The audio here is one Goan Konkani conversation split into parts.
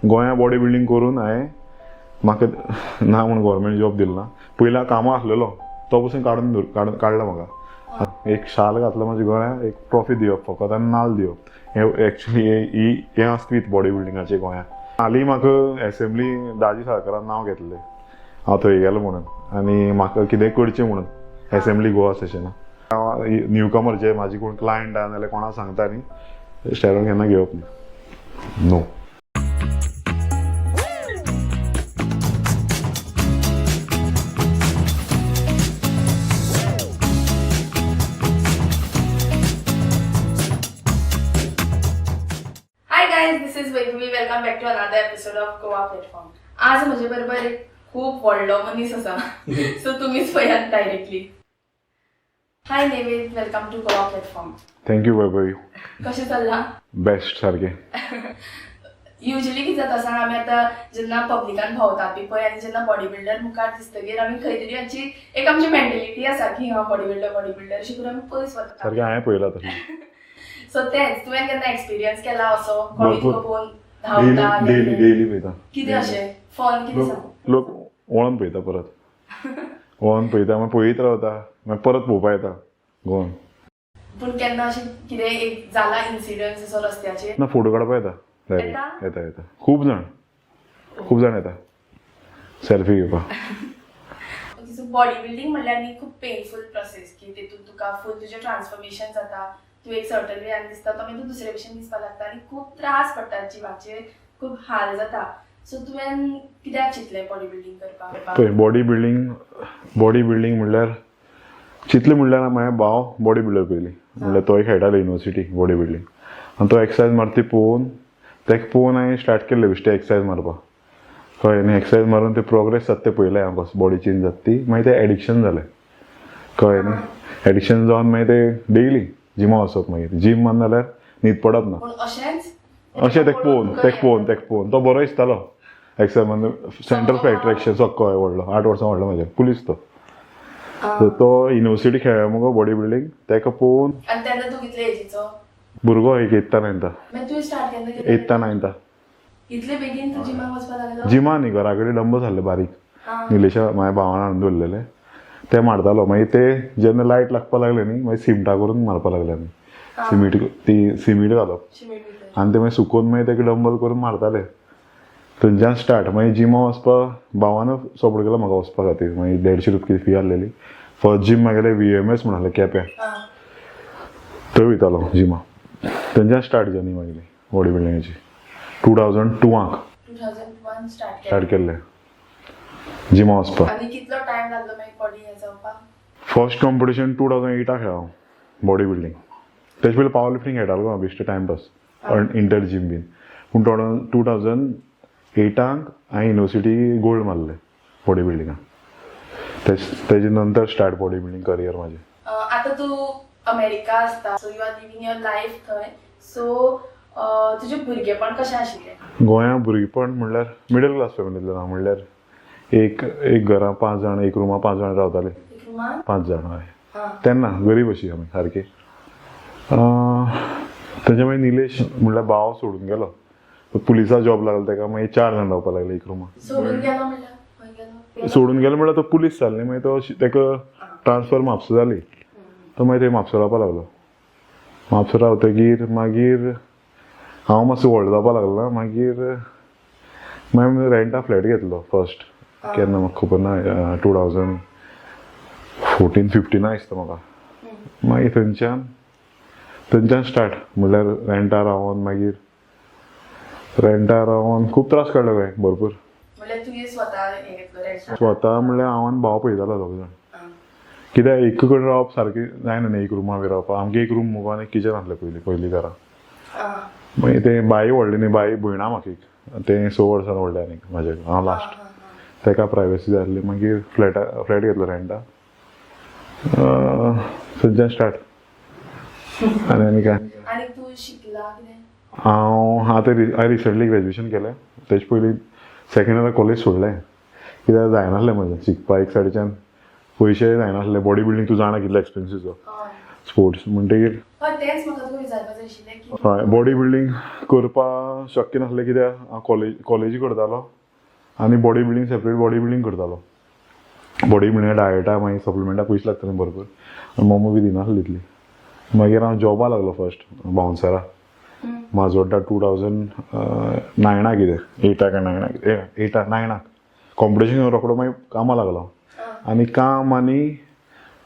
गोंया बॉडी बिल्डींग करून हांवें म्हाका ना म्हूण गव्हर्मेंट जॉब दिलो ना. पयलीं हांव कामां आसलेलो तो पसून काडून काडलो म्हाका. एक शाल घातलो म्हाज्या गळ्याक, एक ट्रॉफी दिवप फकत आनी नाल्ल दिवप. हें एक्चुली ही हें आसता बॉडी बिल्डिंगाचें गोंयांत. हालीं म्हाका एसेंब्ली दाजी साळकारान नांव घेतलें, हांव थंय गेलो म्हणून आनी म्हाका कितें करचें म्हणून एसेंब्ली गोवा सेशनाक. हांव न्यू कमर जे म्हाजी कोण क्लायंट आहा नाल्यार कोणा सांगता न्ही, स्टेरॉयड केन्ना घेवप न्ही. No. Hi guys, this is Vaibhavi. Welcome back to another episode of Goa platform. आज म्हजे बरोबर एक खूप व्हडलो मनीस आसा, सो तुमीच पळयात directly. Hi Nived, welcome to Goa platform. Thank you Vaibhavi. कशें चल्लां? बेस्ट सारकें. युजली कितें जाता सांग, आमी आतां जेन्ना पब्लिकान भोंवता बी पळय आनी जेन्ना बॉडी बिल्डर मुखार दिसतगीर आमी खंय तरी आमची एक आमची मेंटेलिटी आसा की हा बॉडी बिल्डर बॉडी बिल्डर अशें करून आमी पयस वता. सारकें हांवें पळयलां तशें. सो तेंच तुवें केन्ना एक्सपिरियन्स केला असो कोणी भरपूर. तुका पळोवन डेली धांवता? डेली डेली पळयता. कितें अशें फन कितें सांग? लोक वळोन पळयता, परत वळोन पळयता, मागीर पळयत रावता, मागीर परत पळोवपा येता गोवन. पूण केन्ना अशें कितें एक जाला इन्सिडंट असो रस्त्याचेर? ना, फोटो काडपा येता डायरेक्ट. येता? येता येता, खूब जाण खूब जाण येता सेल्फी घेवपाक. ओके, सो बॉडी बिल्डींग म्हणल्यार न्ही खूब पेनफूल प्रोसेस की तितून तुका फूल तुजें ट्रान्सफॉर्मेशन जाता, तूं एक सर्टन वेयान दिसता तो मागीर तूं दुसरे भशेन दिसपाक लागता आनी खूब त्रास पडटा जिवाचेर, खूब हाल जाता. सो तुवें कित्याक चिंतलें बॉडी बिल्डींग करपाक? पळय, बॉडी बिल्डींग म्हणल्यार चिंतलें म्हणल्यार म्हाज्या भाव बॉडी बिल्डर पयलीं, म्हणल्यार तोय खेळटालो युनिवर्सिटी बॉडी बिल्डींग आनी तो एक्सरसायज मारता ती पळोवन, ताका पळोवन हांवें स्टार्ट केल्लें बेश्टें एक्सरसायज मारपाक. कळ्ळें न्ही? एक्सरसायज मारून ते प्रोग्रेस जाता तें पळयलें हांव, कसो बॉडी चेंज जाता ती. मागीर तें एडिक्शन जालें, कळ्ळें न्ही? एडिक्शन जावन मागीर ते डेली जिमा वचप. मागीर जीम मान जाल्यार न्हीद पडप ना. पूण अशेंच अशें ताका पळोवन, ताका पळोवन, ताका पळोवन तो बरो दिसतालो एक्सरसायज मारून. सेंटर ऑफ एट्रेक्शन सक्को व्हडलो, 8 वर्सां व्हडलो म्हाज्या, पुलीस तो. So तो युनिवर्सिटी खेळ्ळो मुगो बॉडी बिल्डींग, ताका पळोवन. आनी तेन्ना तूं कितले एजीचो? भुरगो एक एत्ता नायन्ता. मागीर तुवें स्टार्ट केन्ना केलें? एत्ता नायन्ता. इतले बेगीन तूं जिमाक वचपाक लागलो? जिमा न्ही, घरा कडेन डंबल्स आहले बारीक, निलेशा म्हाज्या भावान हाडून दवरलेले, ते मारतालो. मागीर ते जेन्ना लायट लागपाक लागले न्ही, मागीर सिमटा करून मारपाक लागले आमी. सिमीट, ती सिमीट घालप शिमेट भितर. आनी ते मागीर सुकोवन मागीर ताका डंबल करून मारताले. थंयच्यान स्टार्ट. मागीर जिमा वचपाक भावान सपोर्ट केलो म्हाका वचपा खातीर. मागीर 150 रुपया फी आहलेली. फर्स्ट जीम मागेलें VMS म्हण आहलें केप्यां, थंय वयतालो जिमा. थंयच्यान स्टार्ट जर्नी मागली बॉडी बिल्डिंगाची 2002. 2001 स्टार्ट स्टार्ट केलें. केल्लें जिमा वचपाक. आनी कितलो टायम लागलो मागीर बॉडी हें जावपाक? फर्स्ट कॉम्पिटिशन 2008 खेळ्ळो हांव बॉडी बिल्डींग. तेजे पयलीं पावर लिफ्टींग खेळटालो गो हांव बेश्टें टायमपास, इंटर जीम बीन. पूण 2008 हांवें युनिवर्सिटी गोल्ड मारलें बॉडी बिल्डिंगाक. तेजे नंतर स्टार्ट बॉडी बिल्डींग करियर म्हाजें. आतां तूं अमेरिका आसता, so you are living your life थंय. सो तुजें भुरगेपण कशें आशिल्लें? गोंया भुरगेपण म्हणल्यार मिडल क्लास फॅमिलींतल्यान हांव. म्हणल्यार एक एक घरां 5 जाण, एक रुमा 5 जाण रावताले. एक रुमान? 5 जाण, हय. तेन्ना गरीब अशी आमी सारकी. तेच्या मागीर निलेश म्हणल्यार भाव सोडून गेलो, तो पुलिसा जॉब लागलो ताका. मागीर 4 जाण रावपाक लागले एक रुमा. सोडून गेलो म्हणल्यार खंय गेलो? सोडून गेलो म्हणल्यार तो पुलीस जालो न्ही, मागीर तो ताका ट्रान्सफर म्हापसा जाली, तो मागीर थंय म्हापसा रावपाक लागलो. म्हापसा रावतकीर मागीर हांव मातसो व्हडलो जावपाक लागलो. मागीर मागीर रेंटा फ्लॅट घेतलो फर्स्ट. केन्ना म्हाका खबर ना, 2014 15 दिसता म्हाका. मागीर थंयच्यान स्टार्ट म्हणल्यार रेंटा रावन, मागीर रेंटा रावन खूब त्रास काडले गोंय भरपूर. म्हणल्यार तुवें स्वता हें घेतलो रेंटा? स्वता म्हणल्यार हांव आनी भाव पळयतालो दोग जाण. कित्याक एक कडेन रावप सारकें जायना न्ही, एक रुमा बी रावपाक. आमगे एक रूम मुगो आनी किचन आसलें पयलीं पयलीं घरा. मागीर तें बाई व्हडलें न्ही, बाई भयणा म्हाका एक, तें 6 वर्सां व्हडलें आनीक म्हाज्या, हांव लास्ट. ताका प्रायवसी जाय आसली. मागीर फ्लॅट घेतलो रेंटा, थंयच्यान स्टार्ट. आनी आनी काय? आनी तूं शिकला कितें? हांव आतां हांवें रिसंटली ग्रॅज्युएशन केलें. तेजे पयलीं सेकंड इयराक कॉलेज सोडलें, कित्याक जायनासलें म्हजें शिकपाक. एक सायडीच्यान पयशे जायनासले. बॉडी बिल्डींग तूं जाणा कितले एक्सपेन्सीव. स्पोर्ट्स म्हणटगीर. हय, तेंच म्हाका तुका विचारपाचें आशिल्लें की हय, बॉडी बिल्डींग करपाक शक्य नासलें, कित्याक हांव कॉलेजी करतालो आनी body building, separate body building करतालो. बॉडी बिल्डिंगा डायटा, मागीर सप्लिमेंटा पयशे लागताले भरपूर आनी मम्मी बी दिनासली तितली. मागीर हांव जॉबा लागलो फर्स्ट बाउन्सरा माजोड्डा, 2009 कितें, एटाक काय नायनाक, एटाक नायनाक कॉम्पिटिशन रोकडो. मागीर कामां लागलो आनी काम आनी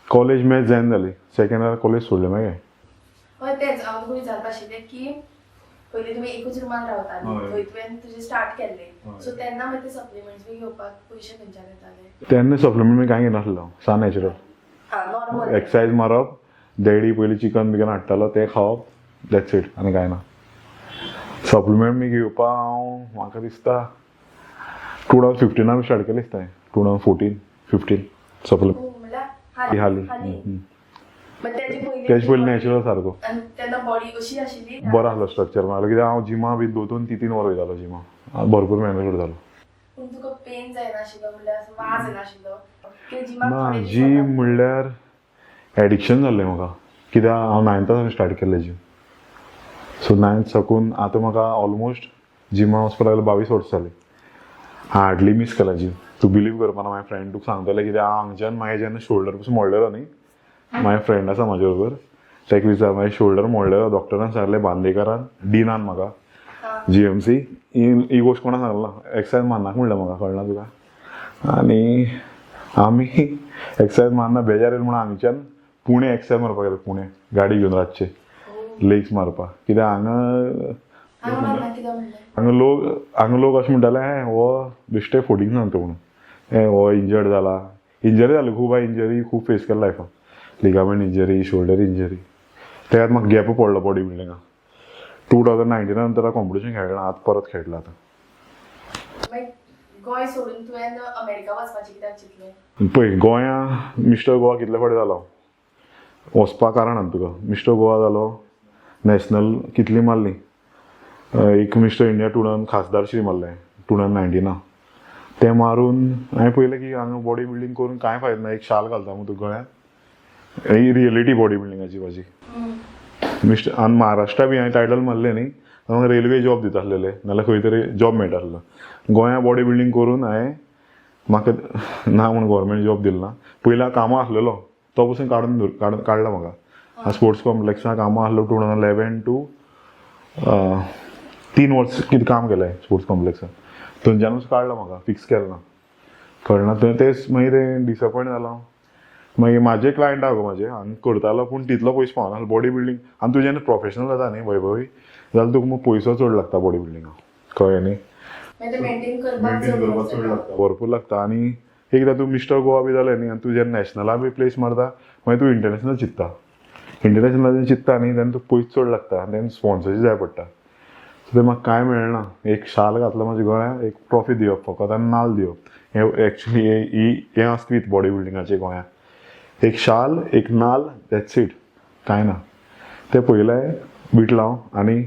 कॉलेज मॅच जायना जाली. सेकंड इयर कॉलेज सोडलें मागीर. हय, तेंच हांव तुका विचारपा आशिल्लें की पयलीं तुमी एकूच रुमान रावताली, थंय तुवें तुजें स्टार्ट केल्लें, सो तेन्ना मागीर ते सप्लिमेंट्स बी घेवपाक पयशे खंयच्यान येताले? तेन्ना सप्लिमेंट बी कांय घेनासलो, सा नॅचरल. हां, नॉर्मल. एक्सरसाइज मारप, डॅडी पयलीं चिकन बिकन हाडटालो तें खावप, that's it, आनी कांय ना. सप्लिमेंट बी घेवपाक हांव, म्हाका दिसता, 2015 बी स्टार्ट केलें दिसता, 2014 15 सप्लिमेंट. हो, म्हणल्यार हाली. हाली. हाली. मग त्याची पयली तेजे पयलीं नॅचरल सारको. आनी तेन्ना बॉडी कशी आशिल्ली? बरो आसलो स्ट्रक्चर मागीर, कित्याक हांव जिमा बी दोन दोन तीन तीन वरां वयतालो जिमा, भरपूर मेहनत करतालो. पूण तुका पेन जायनाशिल्लो, म्हणल्यार असो वाज येनाशिल्लो कित्याक जिमाक ना. थोडे दीस जीम वता. म्हणल्यार एडिक्शन जाल्लें म्हाका, कित्याक हांव नायन्था सावन स्टार्ट केल्लें जीम. सो नायन्थ साकून आतां म्हाका ऑलमोस्ट जिमा वचपाक लागलो 22 वर्सां जालीं. हार्डली मीस केला जीम. तूं बिलीव करपाना, म्हाज्या फ्रेंड तुका सांगतलें, कित्याक हांव हांगच्यान मागीर जेन्ना शोल्डर पसून मोडलेलो न्ही, म्हाजे फ्रेंड आसा म्हाजे बरोबर, ताका विचार. मागीर शोल्डर मोडलेलो, डॉक्टरान सांगलें, बांदेकारान, डिनान म्हाका जीएमसी, ही ही गोश्ट कोणा सांगला, एक्सरसाइज मारनाका म्हणलें म्हाका, कळना तुका? आनी आमी एक्सरसाइज मारना, बेजार येयलो म्हणून हांगच्यान पुणे एक्सरसाइज मारपाक गेले, पुणे गाडी घेवन रातचे लेग्स मारपाक, कित्याक हांगा हांगा मारना कित्याक म्हणलें? हांगा लोक अशें म्हणटाले, हे हो बेश्टे फोटींग सांगता म्हणून, हे हो इंजर्ड जाला. इंजरी जाली खूब, इंजरी खूब फेस केला लायफान, लिगामेंट इंजरी, शोल्डर इंजरी. तेकात म्हाका गॅप पडलो बॉडी बिल्डिंगाक. 2019 नंतर कॉम्पिटिशन खेळना, आतां परत खेळटलो आतां. मागीर गोंय सोडून तुवें अमेरिका वचपाचें कित्याक चिंतलें? पळय, गोंया मिस्टर गोवा कितले फावटी जालो, वचपाक कारण आहा तुका. मिस्टर गोवा जालो, नॅशनल कितली मारली, एक मिस्टर इंडिया 2000 खासदार श्री मारलें 2019. तें मारून हांवें पळयलें की हांगा बॉडी बिल्डींग करून कांय फायदो ना. एक शाल घालता मग तूं गळ्यात, ही रियलिटी बॉडी बिल्डिंगाची म्हाजी. मिस्टर आनी महाराष्ट्रा बी हांवें टायटल मारलें न्ही, म्हाका रेल्वे जॉब दिता आसलेले, नाल्यार खंय तरी जॉब मेळटा आसलो. गोंया बॉडी बिल्डींग करून हांवें म्हाका ना म्हूण गव्हर्मेंट जॉब दिलो ना. पयलीं हांव कामां आसलेलो, तो पसून काडून दवर काडून काडला म्हाका. हांव स्पोर्ट्स कॉम्प्लेक्सां कामां आसलो 2011 टू, 3 वर्स कितें काम केलें स्पोर्ट्स कॉम्प्लेक्सान. थंयच्यानूच काडलो म्हाका, फिक्स केलें ना, कळना थंय. तेच मागीर तें डिसअपॉयंट जालो हांव. मागीर म्हाजे क्लायंट आहा गो म्हाजे, हांगा करतालो, पूण तितलो पयसो पावना बॉडी बिल्डींग. आनी तूं जेन्ना प्रोफेशनल जाता न्ही वैभवी, जाल्यार तुका मग पयसो चड लागता बॉडी बिल्डिंगाक, कळ्ळें न्ही? मागीर ते मेंटेन करपाक मेंटेन चड करपाक चड लागता, भरपूर लागता. आनी एकदां तूं मिस्टर गोवा बी जालें न्ही, आनी तूं जेन्ना नॅशनला बी प्लेस मारता, मागीर तूं इंटरनॅशनल चिंत्ता. इंटरनॅशनलाचें चिंत्ता न्ही, तेन्ना तुका पयशे चड लागता आनी तेन्ना स्पॉन्सरशीप जाय पडटा. सो तें म्हाका कांय मेळना. एक शाल घातलो म्हाज्या गळ्याक, एक ट्रॉफी दिवप फकत आनी नाल्ल दिवप. हें एक्चुली ही हें अस्तित्व बॉडी बिल्डिंगाचें गोंयांत, एक शाल, एक नाल्ल, that's it, कांय ना. तें पयलें विटलां हांव आनी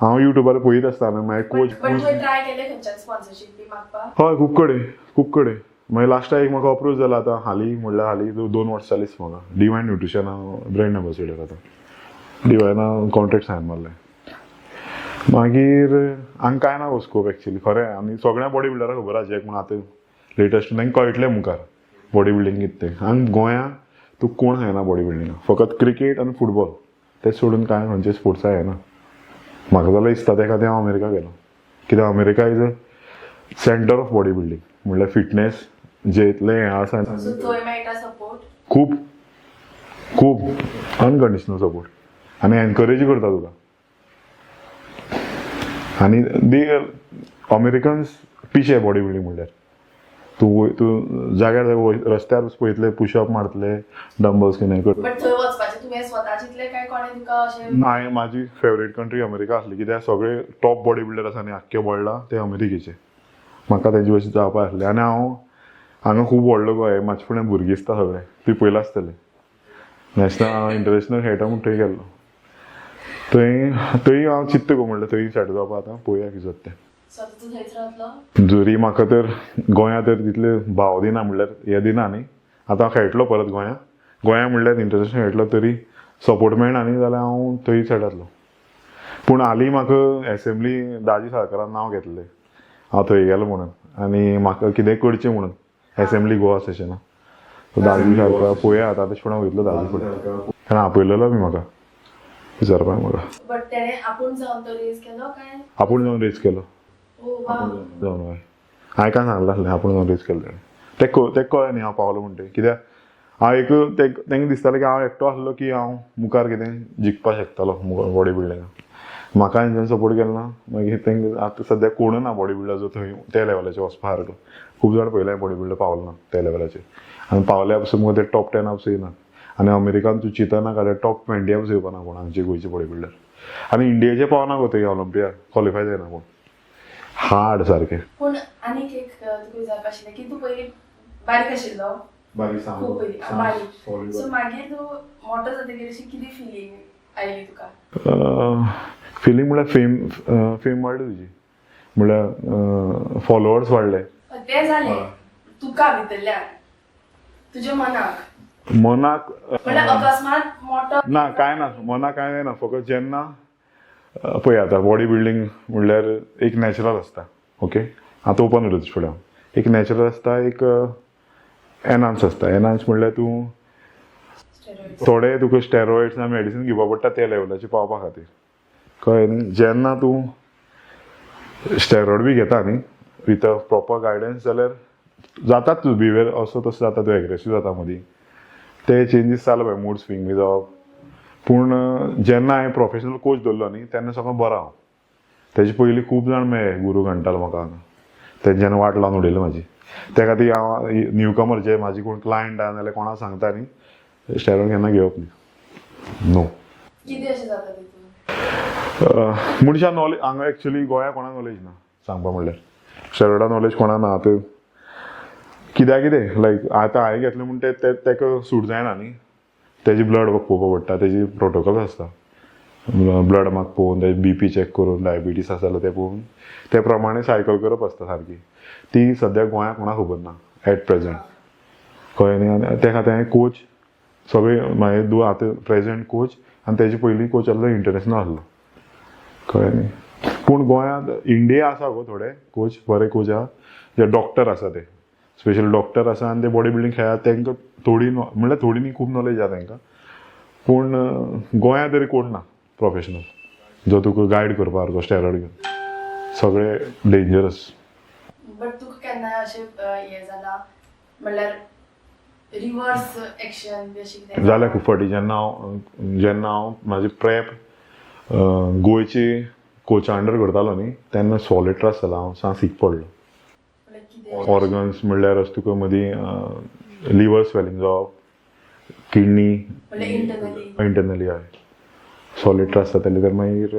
हांव युट्यूबार पळयत आसता आनी मागीर कोच बट तुवें ट्राय केलें खंयच्यान स्पॉन्सरशीप बी मागपाक? हय, खूब कडेन, खूब कडेन. मागीर लास्टाक एक म्हाका अप्रोच जाला आतां हालीं, म्हणल्यार हालीं 2 वर्सां जालींच म्हाका, डिवायन न्युट्रिशन, हांव ब्रँड एम्बेसिडर. आतां डिवायना कॉन्ट्रॅक्ट सायन मारलें. मागीर हांगा कांय ना गो स्कोप एक्चुली, खरें. आनी सगळ्या बॉडी बिल्डराक खबर आसा, जेक म्हण आतां लेटस्ट तांकां कळटलें मुखार बॉडी बिल्डींग कितें तें. हांगा गोंया तूं कोण खेळना बॉडी बिल्डिंगाक, फकत क्रिकेट आनी फुटबॉल, तें सोडून कांय खंयचे स्पोर्ट्सा येना म्हाका जाल्यार दिसता. त्या खातीर हांव अमेरिका गेलो, कित्याक America is a center of body building, म्हणल्यार फिटनेस जे इतलें हें आसा. सो थंय मेळटा सपोर्ट? खूब खूब अनकंडिशनल सपोर्ट आनी एनकरेज करता तुका. आनी दी अमेरिकन्स पिशे बॉडी बिल्डींग म्हणल्यार. तूं तूं जाग्यार रस्त्यार पळयतले, पुशअप मारतले, डंबल्स कितें करतले. बट थंय वचपाचें तुवें स्वता चिंतलें काय कोणें तुका अशें? हांवें म्हाजी फेवरेट कंट्री अमेरिका आसली, कित्याक सगळे टॉप बॉडी बिल्डर आसा न्ही आख्खे वर्ल्डा, ते अमेरिकेचे. म्हाका तेजे भशेन जावपा आसलें. आनी हांव हांगा खूब व्हडलो गो, हे म्हाजे फुडें भुरगीं दिसता सगळे, तुवें पळयलां आसतलें. नॅशनल, हांव इंटरनॅशनल खेळटा म्हूण थंय गेल्लो. थंय थंय हांव चिंत्ता गो, म्हणल्यार थंय सेटल जावपा. आतां पळोवया कितें जाता तें. सो आतां तूं थंयच रावतलो? जरी म्हाका तर गोंया तर तितले भाव दिना, म्हणल्यार हें दिना न्ही. आतां हांव खेळटलो परत गोंया, गोंया म्हणल्यार इंटरनॅशनल खेळटलो तरी. सपोर्ट मेळना न्ही जाल्यार हांव थंय सेट जातलो. पूण हालीं म्हाका एसेंब्ली दाजी साळकारान नांव घेतलें, हांव थंय गेलो म्हणून आनी म्हाका कितेंय करचें म्हणून एसेंब्ली गोवा सेशना. दाजी साळकार पळोवया आतां, तशें हांव वयतलो दाजी फुडें, कारण आपयलेलो बी म्हाका विचारपाक म्हाका. बट तेणें आपूण जावन तो रेज केलो काय? आपूण जावन रेज केलो. ओ वा. जावन हय, हांवें काय सांगलें आसलें, आपूण जावन रेज केलो तेणें. तें कळ्ळें न्ही हांव पावलो म्हणटा, कित्याक हांव एक तांकां दिसतालें की हांव एकटो आसलो की हांव मुखार कितें जिखपाक शकतालो बॉडी बिल्डिंगाक. म्हाका हेंच्यान सपोर्ट केलो ना, मागीर तांकां आतां सद्याक कोण ना बॉडी बिल्डर जो थंय त्या लेवलाचेर वचपा सारको. खूब जाण पयलें बॉडी बिल्डर पावलो ना त्या लेवलाचेर, आनी पावल्या पसून मुगो ते टॉप 10 पसून येना. आनी अमेरिकान तूं चिंतना काडल्यार टॉप 20 पसून येवपा ना कोण आमचे गोंयचे बॉडी बिल्डर. आनी इंडियेचे पावना गो थंय ऑलिम्पिया, क्वॉलिफाय जायना कोण, हार्ड सारकें. पूण आनीक एक तुका विचारपा आशिल्लें की तूं पयलीं बारीक आशिल्लो, खूब पयलीं बारीक, सो मागीर तूं मोटो जातकीर अशी कितें फिलींग आयली तुका? फिलींग म्हळ्यार फेम, फेम वाडली तुजी, म्हळ्यार फॉलोवर्स वाडले. तें जालें, तुका भितरल्यान तुज्या मनाक, मनाक म्हळ्यार अकस्मात मोटो ना कांय ना, मनाक कांय जायना. फकत जेन्ना पळय आतां बॉडी बिल्डींग म्हणल्यार एक नॅचरल आसता, ओके. आतां ओपन उलयता तुजे फुडें हांव. एक नॅचरल आसता, एक एनहान्स आसता. एनहान्स म्हणल्यार तूं थोडे तुका स्टेरॉइड्स ना मेडिसीन घेवपा पडटा त्या लेवलाचेर पावपा खातीर, कळ्ळें न्ही. जेन्ना तूं स्टेरॉयड बी घेता न्ही विथ अ प्रॉपर गायडन्स जाल्यार जातात तूं बिहेवियर असो तसो जाता, तूं एग्रेसीव जाता मदीं, ते चेंजीस जाले पळय, मूड स्विंग बी जावप. पूण जेन्ना हांवें प्रोफेशनल कोच दवरलो न्ही तेन्ना सगळें बरो हांव. तेजे पयलीं खूब जाण मेळ्ळे, गुरू घंटालो म्हाका हांगा, तेंच्यांनी वाट लावन उडयली म्हाजी. त्या खातीर हांव न्यू कमर जे म्हाजी कोण क्लायंट आहा नाल्यार कोणा सांगता न्ही, स्टेरॉयड केन्ना घेवप न्ही, नो. कितें अशें जाता तितून? मनशां नॉलेज हांगा एक्चुली गोंया कोणाक नॉलेज ना सांगपा म्हणल्यार, स्टेरॉयडा नॉलेज कोणा ना. आतां कित्याक कितें लायक आतां हांवें घेतलें म्हूण तें ताका सूट जायना न्ही, तेजी ब्लड पळोवपा पडटा, तेजी प्रोटोकॉल आसता, ब्लड मार्क पळोवन, तेजी बीपी चॅक करून, डायबिटीस आसा जाल्यार तें पळोवन ते प्रमाणे सायकल करप आसता सारकी. ती सद्याक गोंयांत कोणाक खबर ना एट प्रेझेंट, कळ्ळें न्ही. आनी त्या खातीर हांवें कोच सगळे म्हाजे आतां प्रेझेंट कोच आनी तेजे पयलीं कोच आसलो इंटरनॅशनल आसलो, कळ्ळें न्ही. पूण गोंयांत इंडिया आसा गो थोडे कोच, बरे कोच आहा जे डॉक्टर आसा, ते स्पेशल डॉक्टर आसा आनी ते बॉडी बिल्डींग खेळात, तांकां थोडी म्हणल्यार थोडी न्ही खूब नॉलेज आहा तांकां. पूण गोंयांत तरी कोण ना प्रोफेशनल जो तुका गायड करपा सारको स्टेरॉयड घेवन, सगळे डेंजरस. बट तुका केन्ना अशें हें जालां म्हणल्यार रिवर्स एक्शन बी अशें कितें जालें खूब फावटी. जेन्ना हांव म्हाजी प्रेप गोंयची कोचा अंडर करतालो न्ही तेन्ना सॉलीड त्रास जाला, हांव सामको सीक पडलो. म्हणल्यार कितें? ऑर्गन्स म्हणल्यार अशें तुका मदीं लिवर स्वेलिंग जावप, किडनी. म्हणल्यार इंटरनली? इंटरनली हय, सॉलीड त्रास जाताले. तर मागीर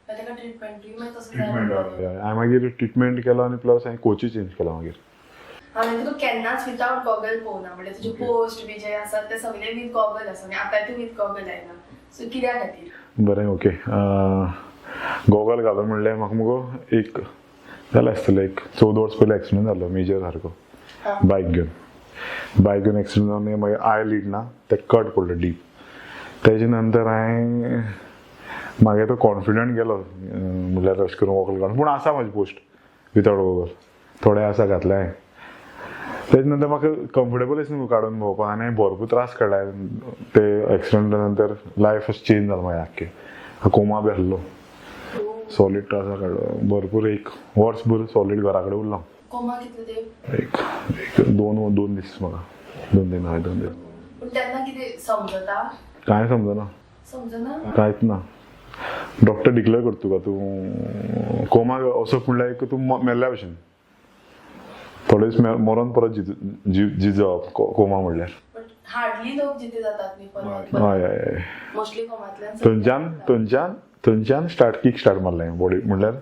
ताका ट्रिटमेंटूय मागीर तसो जाय. हांवें मागीर ट्रिटमेंट केलो आनी प्लस हांवें कोचूय चेंज केलो मागीर. हांवें तुका केन्नाच विदावट गॉगल पळोवना, म्हणल्यार तुजे पोस्ट बी जे आसात ते सगळे विथ गॉगल आसा आनी आतांय तूं विथ गॉगल आयला, सो कित्या खातीर? बरें, ओके. गॉगल घालून म्हणल्यार म्हाका मुगो एक जालें आसतलें एक 14 वर्स पयलीं एक्सिडंट जालो मेजर सारको, बायक घेवन एक्सिडंट जावन मागीर I lead ना ते कट पडलो डीप. तेजे नंतर हांवें मागीर तो कॉन्फिडंट गेलो, म्हणल्यार अशें करून वॉकल घालून. पूण आसा म्हाजी पोस्ट विदावट गॉगल, थोडे आसा घातले हांवें. तेजे नंतर म्हाका कम्फर्टेबल न्हू काडून भोंवपाक आनी हांवें भरपूर त्रास काडले ते एक्सिडंटा नंतर. लायफ अशें चेंज जालें म्हाजें आख्खें, कोमा बी आसलो, सॉलीड त्रास काडलो भरपूर. एक वर्सभर सॉलीड घरा कडेन उरलो. कोमा कितले तेंप? एक एक दोन दोन दीस म्हाका, 2 दिन, हय, 2 दीस. पूण तेन्ना कितें समजता? कांय समजना. समजना? कांयच ना. डॉक्टर डिक्लेअर करता तुका तूं कोमा असो, म्हणल्यार एक तूं मेल्ल्या भशेन, थोडे दीस मरोन परत जित जावप, कोमा म्हणल्यार. बट हार्डली लोक जिते जातात न्ही परत? हय हय हय. मोस्टली कोमांतल्यान. थंयच्यान स्टार्ट किक स्टार्ट मारलें बॉडी, म्हणल्यार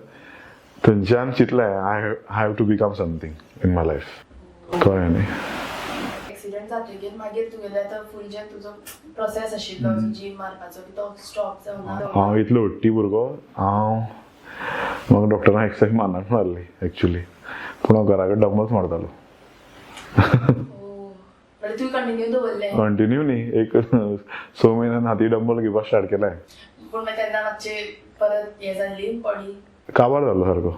थंयच्यान चिंतलें I have to become something in my life, कळ्ळें न्ही. एक्सिडंट जातकीर मागीर तुगेले आतां फूल जे तुजो प्रोसेस आशिल्लो जीम मारपाचो बी तो स्टॉप जावना? हांव इतलो हट्टी भुरगो, हांव म्हाका डॉक्टरान एक्सरसायज मारनात मारली एक्चुली, पूण हांव घरा कडेन डंबल्स मारतालो. म्हणजे तुवें कंटिन्यू दवरलें? कंटिन्यू न्ही, एक 6 म्हयन्यान हाती डंबल घेवपाक स्टार्ट केलां. पूण मागीर तेन्ना मातशें परत हें जाल्ली बॉडी? काबार जालो सारको,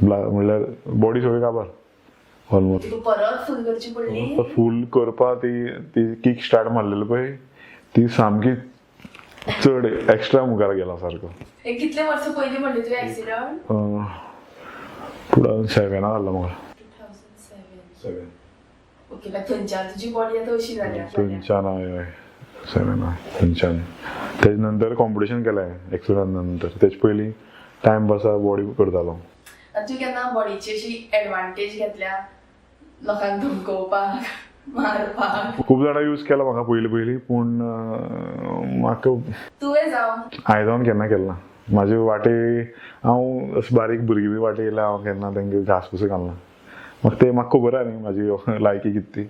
म्हणल्यार बॉडी सगळी काबार ऑलमोस्ट. तुका परत फूल करची पडली? फूल करपा ती ती किक स्टार्ट मारलेली पळय, ती सामकी चड एक्स्ट्रा मुखार गेला सारको. हे कितले वर्सां पयलीं म्हणलें तुवें एक्सिडंट? 2007 जाल्लो म्हाका. 2007? 7. ओके, मागीर थंयच्यान तुजी बॉडी आतां अशी जाल्या? थंयच्यान हय हय 7 हय थंयच्यान. तेजे नंतर कॉम्पिटिशन केलें एक्सिडंट नंतर. तेजे पयलीं टायम पासा बॉडी करतालो. आनी तूं केन्ना बॉडीची अशी एडवांटेज घेतल्या लोकांक धमकोवपाक, मारपाक? खूब जाणां यूज केला म्हाका पयलीं पयलीं, पूण म्हाका तुवें जावं हांवें जावन केन्ना केलें ना. म्हाजे वाटे हांव अशें बारीक भुरगीं बी वाटे येयल्या, हांव केन्ना तेंकां घास पसून घालना. म्हाका तें म्हाका खबर आहा न्ही म्हाजी लायकी कितें ती.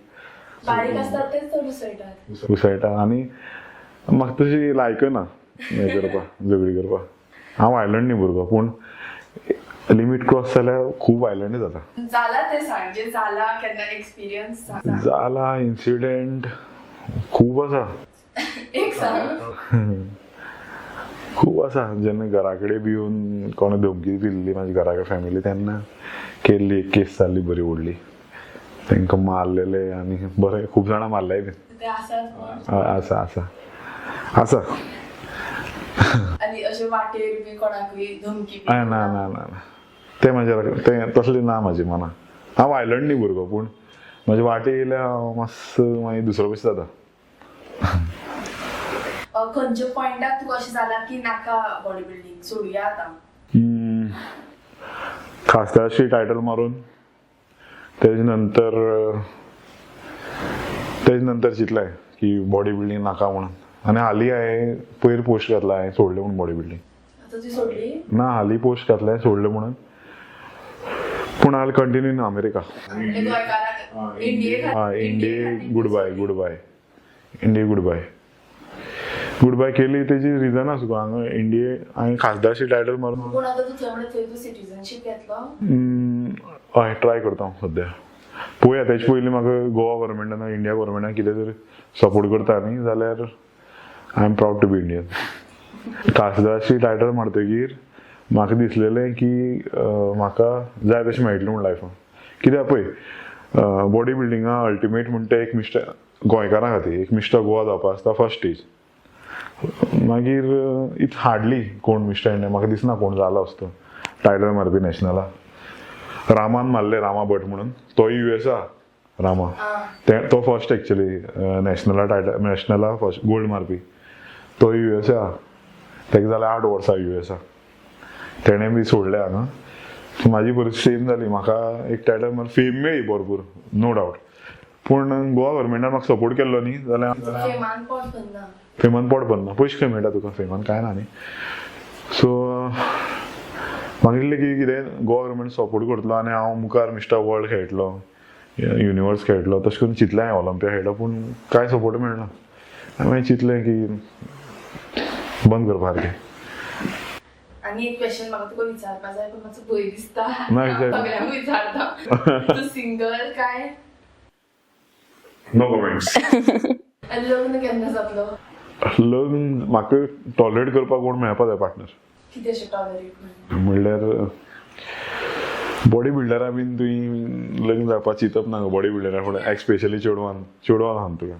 बारीक आसतात तेच चड उसळटात. उसळटा आनी म्हाका तशी लायक ना हें करपाक, झगडी करपाक. हांव वायलंट न्ही भुरगो, पूण लिमीट क्रॉस जाल्यार खूब वायलंट जाता. जाला ते सांग, जे जाला केन्ना एक्सपिरियन्स सांग. जाला इन्सिडेंट खूब आसा. एक सांग. खूब आसा. जेन्ना घरा कडेन बी येवन कोणें धमकी दिल्ली म्हाज्या घरा कडेन फॅमिली, तेन्ना केल्ली एक केस जाल्ली बरी व्हडली. तांकां मारलेले आनी बरें खूब जाणां मारलेय बी. ते आसात कोण? आसा आसा आसा. आनी अशे वाटेर बी कोणाकूय धमकी बी? ना ना ना ना, तें म्हाज्या तें तसलें ना म्हाजे मना. हांव वायलंट न्ही भुरगो, पूण म्हाजे वाटे येयल्यार हांव मातसो मागीर दुसरो कशें जाता. खंयच्या पॉयंटाक तुका अशें जालां की नाका बॉडी बिल्डींग, सोडया आतां? खासदारशी टायटल मारून तेजे नंतर, तेजे नंतर चिंतलें की बॉडी बिल्डींग नाका म्हणून. आनी हालीं हांवें पयर पोस्ट घातला, हांवें सोडलें म्हणून बॉडी बिल्डींग. आतां तुवें सोडली? ना, हालीं पोस्ट घातलें सोडलें म्हणून, पूण हाल कंटिन्यू इन अमेरिका. म्हणजे गोंयकाराक इंडिये? हय, इंडिये good bye, good bye India, good bye, good bye केली. तेजी रिजन आसा तुका. हांगा इंडिये हांवें खासदारशी टायटल मारून. पूण आतां तूं थंय म्हणल्यार थंय तूं सिटीजनशीप घेतलो? हय, ट्राय करता हांव सद्या. पळोवया. तेजे पयलीं म्हाका गोवा गव्हर्मेंटान, इंडिया गव्हर्मेंटान कितें तरी सपोर्ट करता न्ही जाल्यार I am proud to be Indian. खासदारशी title मारतकीर म्हाका दिसलेलें की म्हाका जाय तशें मेळटलें म्हूण लायफान. कित्याक पळय, बॉडी बिल्डिंगा अल्टिमेट म्हणटा एक मिस्टर गोंयकारां खातीर एक मिस्टर गोवा जावपा आसता फर्स्ट स्टेज. मागीर it's hardly कोण मिस्टर इंडिया म्हाका दिसना कोण जाला असतो टायटल मारपी नॅशनला. रामान मारले, रामा भट म्हणून, तोय युएसा रामा. ते तो फर्स्ट एक्चुली नॅशनला टायटल, नॅशनला फर्स्ट गोल्ड मारपी. तो युएसा, ताका जाल्यार 8 वर्सां युएसा. तेणें बी सोडलें हांगा. म्हाजी परिस्थिती सेम जाली. म्हाका एक टायटल मार, फेम मेळ्ळी भरपूर, नो डावट, पूण गोवा गव्हर्मेंटान म्हाका सपोर्ट केल्लो न्ही जाल्यार फेमान पोट भरना. फेमान पोट भरना. पयशे खंय मेळटा तुका फेमान? कांय ना न्ही. सो म्हाका दिसलें की कितें गोवा गव्हर्मेंट सपोर्ट करतलो आनी हांव मुखार मिस्टर वर्ल्ड खेळटलो, युनिवर्स खेळटलो, तशें करून चिंतलें हांवें. ऑलिम्पिया खेळटलो, पूण कांय सपोर्ट मेळना. हांवें मागीर चिंतलें की बंद करपा सारकें. आनी एक क्वेश्चन म्हाका तुका विचारपा जाय, पूण मातसो भंय दिसता. ना, विचार. सगळ्यांक विचारता, तूं सिंगल काय? No comments. आनी लग्न केन्ना जातलो? लग्न म्हाका टॉलरेट करपाक कोण मेळपा जाय पार्टनर. कितें अशें टॉलरेट? म्हणल्यार बॉडी बिल्डरा बीन तुवें लग्न जावपाक चिंतप ना गो. बॉडी बिल्डरा फुडें एक्सपेशली चेडवान, चेडवान सांग तुका,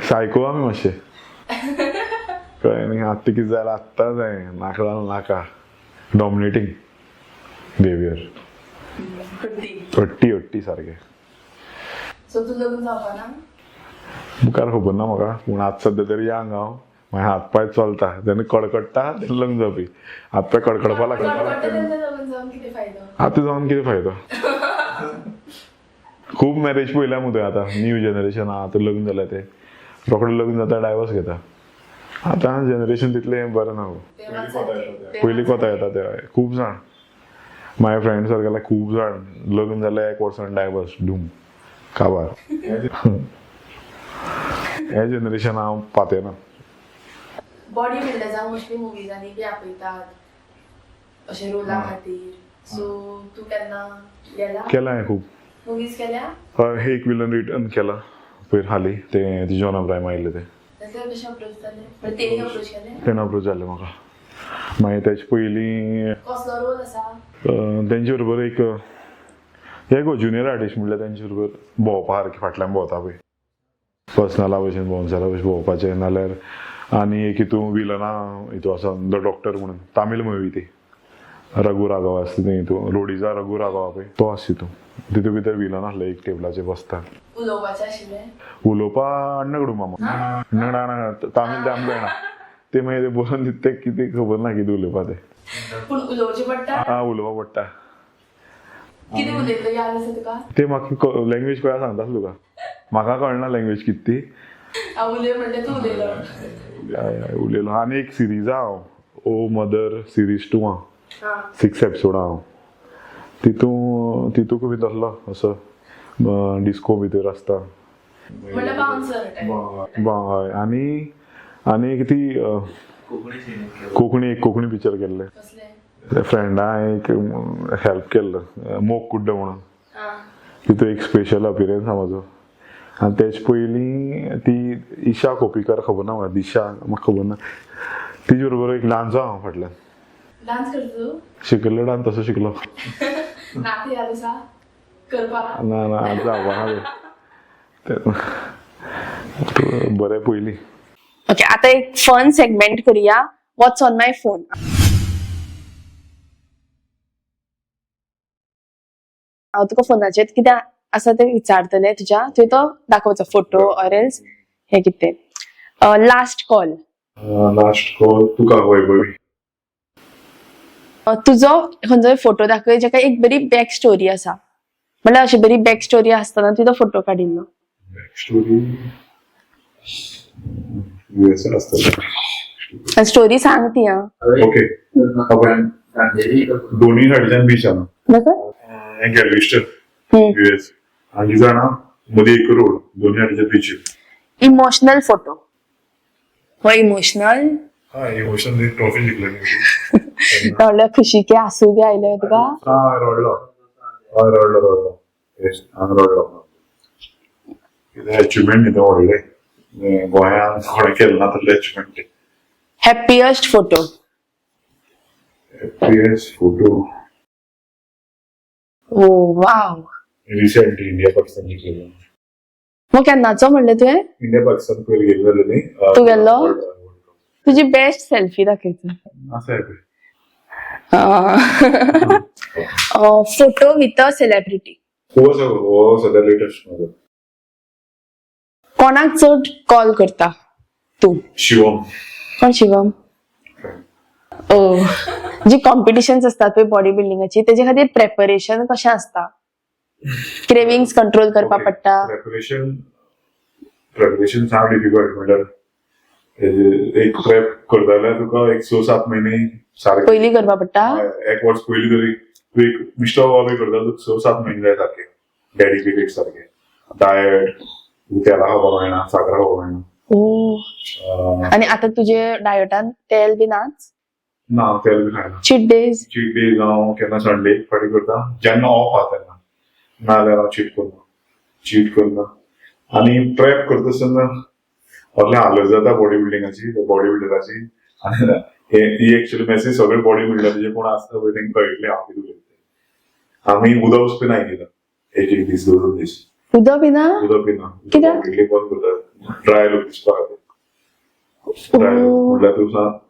सायको आमी मातशे, कळ्ळें न्ही? आत्तां कितें जाल्यार आत्तां जाय, नाका जाल्यार नाका. डॉमिनेटींग बिहेवियर. हट्टी हट्टी सारकें. सो तूं लग्न जावपा ना? मुखार खबर ना म्हाका, पूण आतां सद्या तरी यांग हांव. मागीर हात पांय चलता जेन्ना, कडकडटा तेन्ना लग्न जावपी. हात पांय कडकडपा लागता. कडकडटा तेन्ना लग्न जावन कितें फायदो? आतां जावन कितें फायदो? खूब मॅरेज पळयल्या मु तुवें. आतां न्यू जनरेशन आहा, आतां लग्न जाल्या ते रोखडे लग्न जाता, डायवर्स घेता. आतां जनरेशन तितलें बरें ना गो. ते मात सारकें. ते पयलीं मात कोता येता ते. खूब जाण माझ्या फ्रेंड सर्कलाक खूब जाण लग्न जालें, एक वर्सान डायवर्स, डूम, काबार. हे जनरेशन हांव पातेना. बॉडी बिल्डर्सांक मोस्टली मुवीजांनी बी आपयतात अशे रोला खातीर. सो तूं केन्ना गेला? केलां हांवें खूब. मुवीज केल्या? हय, एक विलन रिटर्न केला. पयर हाली ते जॉन अब्राहिम आयिल्ले ते. ते कशें अप्रोच जाले? म्हणजे तेणी अप्रोच केलें? तेणें अप्रोच जाल्लें म्हाका. मागीर तेजे पयलीं कसलो रोल आसा? तेंचे बरोबर एक हे गो ज्युनियर आर्टिस्ट म्हणल्यार तेंचे बरोबर भोंवपा सारकें, फाटल्यान भोंवता पळय, पर्सनला भशेन, बाउन्सरा भशेन भोंवपाचें. नाल्यार आनी एक हितू विलना हितू आसा, the doctor म्हणून, तामील मुवी ती, रघु राघव आसता ती हितू, रोडीजा रघु राघव पळय तो आसा तितू, तितू भितर विलन आसलो, एक टेबलाचेर बसता. उलोवपाचें आशिल्लें? उलोवपा अण्णकडू मामा ना, तामील ते आमकां येना, ते मागीर ते बरोवन दिता ते कितें खबर ना कितें उलोवपा ते. पूण उलोवचें पडटा? आं, उलोवपा पडटा. कितें उलयतलो याद आसा तुका? ते म्हाका लँग्वेज कळ्ळ्यार सांगता तुका, म्हाका कळना लँग्वेज कितें ती. हांव उलय म्हणल्यार तूं उलयलो. हय, हय, उलयलो. आनी एक सिरीज आहा हांव, ओ मदर सिरीज 2 आहा, 6 एपिसोड आहा हांव तितू, तितूक बी तसलो असो डिस्को भितर आसता. म्हणल्यार बाउन्सर टायप. हय. आनी आनी एक ती कोंकणी, एक कोंकणी पिक्चर केल्लें. कसलें? फ्रेंडा एक हेल्प केल्लो, मोग कुड्डो म्हणून. तितून एक स्पेशल अपिरन्स आहा म्हाजो. आनी तेजे पयलीं ती ईशा कोपीकर, खबर ना म्हाका, दिशा, म्हाका खबर ना, तिजे बरोबर एक डान्सो हांव फाटल्यान. डान्स करता तूं? शिकल्लो डान्स, तसो शिकलो. नातें याद आसा करपाक? ना ना, आतां जावपा ना तें, बरें पयलीं. ओके, आता एक फन सेगमेंट करूया, व्हॉट्स ऑन my phone. हांव तुका फोनाचेर कितें आसा तें विचारतलें तुज्या, तुवें तो दाखोवचो फोटो ऑर एल्स हें कितें. Last call. Last call तुका, वैभवी. तुजो खंयचोय फोटो दाखय जेका एक बरी बॅक स्टोरी आसा, म्हणल्यार अशी बरी बॅक स्टोरी आसतना तुवें तो फोटो काडिल्लो. स्टोरी युएसए आसतलें. स्टोरी सांग ती आं. ओके, दोन्ही सायडीच्यान बीच आहा. दाखय. हें गॅलवेस्टन, युएस, आनी जाणा मदीं एक रोड, दोन्ही सायडीच्या बीच. इमोशनल फोटो हो, इमोशनल. हा, इमोशन, ट्रॉफी जिखलेली. म्हणल्यार खुशीके आसू बी आयले तुका? हा, रडलो. हय, रडलो रडलो, हांगा रडलो. कितें अचिवमेंट न्ही तें व्हडलें, गोंयांत कोणें केलें ना तसलें achievement. Happiest photo. Happiest photo. Oh wow. Recently India Pakistan जिखलेलें. मग केन्नाचो म्हणलें तुवें? इंडिया पाकिस्तान पयर गेल्ले जालें न्ही. तूं गेल्लो? तुजी बेस्ट सेल्फी दाखयता. आसा happy. Photo with a celebrity. हो सगळो, हो सद्या लेटस्ट म्हाजो. कोणाक चड कॉल करता तूं? शिवम. कोण शिवम? ओ, जी कॉम्पिटिशन्स असतात पळय बॉडी बिल्डिंगाची, तेजे खातीर प्रेपरेशन कशें आसता? क्रेविंग्स कंट्रोल करपा पडटा? प्रेपरेशन, प्रेपरेशन साम डिफिकल्ट, म्हणल्यार एक प्रेप करता जाल्यार तुका एक 6-7 म्हयने सारके पयलीं करपा पडटा? एक वर्स पयलीं तरी तूं एक मिस्टर गोवा बी करता जाल्यार 6-7 म्हयने जाय सारके डेडिकेटेड, सारके डायट, तेलां खावपाक मेळना, साकर खावपाक मेळना. ओ, आणि आता तुझे डायटान तेल बी नाच? ना, तेल बी खायना. Cheat days? Cheat days हांव केन्ना संडे एक फावटी करता, जेन्ना ऑफ आहा तेन्ना, नाजाल्यार हांव चीट करना, चीट करना. आनी प्रेप करता आसतना असलें हालत जाता बॉडी बिल्डिंगाची, बॉडी बिल्डराची. आनी ही एक्चुअली मेसेज सगळे बॉडी बिल्डर जे कोण आसता पळय तांकां कळटलें हांव कितें उलयता तें. आमी उदक पिनाय कितें एक एक दीस, दोन दोन दीस. उदक पिना? उदक पिना. कित्याक? कंप्लिटली बंद करता, ड्राय लूक दिसपा खातीर, ड्राय लूक. म्हणल्यार तूं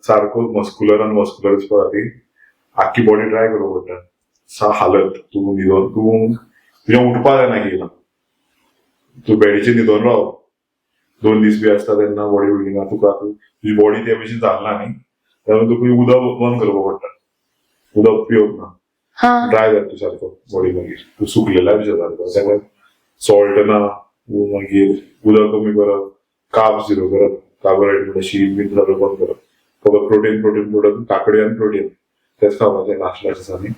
सारको मस्कुलर आनी मस्कुलर दिसपा खातीर आख्खी बॉडी ड्राय करूंक पडटा. सा हालत, तूं न्हिदोन, तूं तुजें उठपा जायना कितें, तूं बेडीचेर न्हिदोन राव 2 दीस बी आसता तेन्ना बॉडी बिल्डिंगाक तुका तुजी बॉडी ते भशेन जालना न्ही, त्यामुळे तुका उदक बंद करपाक पडटा, उदक पिवप ना. ड्राय जाता तूं सारको बॉडी, मागीर तूं सुकलेल्या भशेन सारको. ताका सॉल्ट ना, तूं मागीर उदक कमी करप, कार्ब्स झिरो करप, कार्बोहायड्रेट म्हणल्यार शीत बीन सगळें बंद करप, फकत प्रोटीन, प्रोटीन, प्रोटीन, काकडी आनी प्रोटीन तेच खावपाचें लास्ट लास्ट दिसांनी.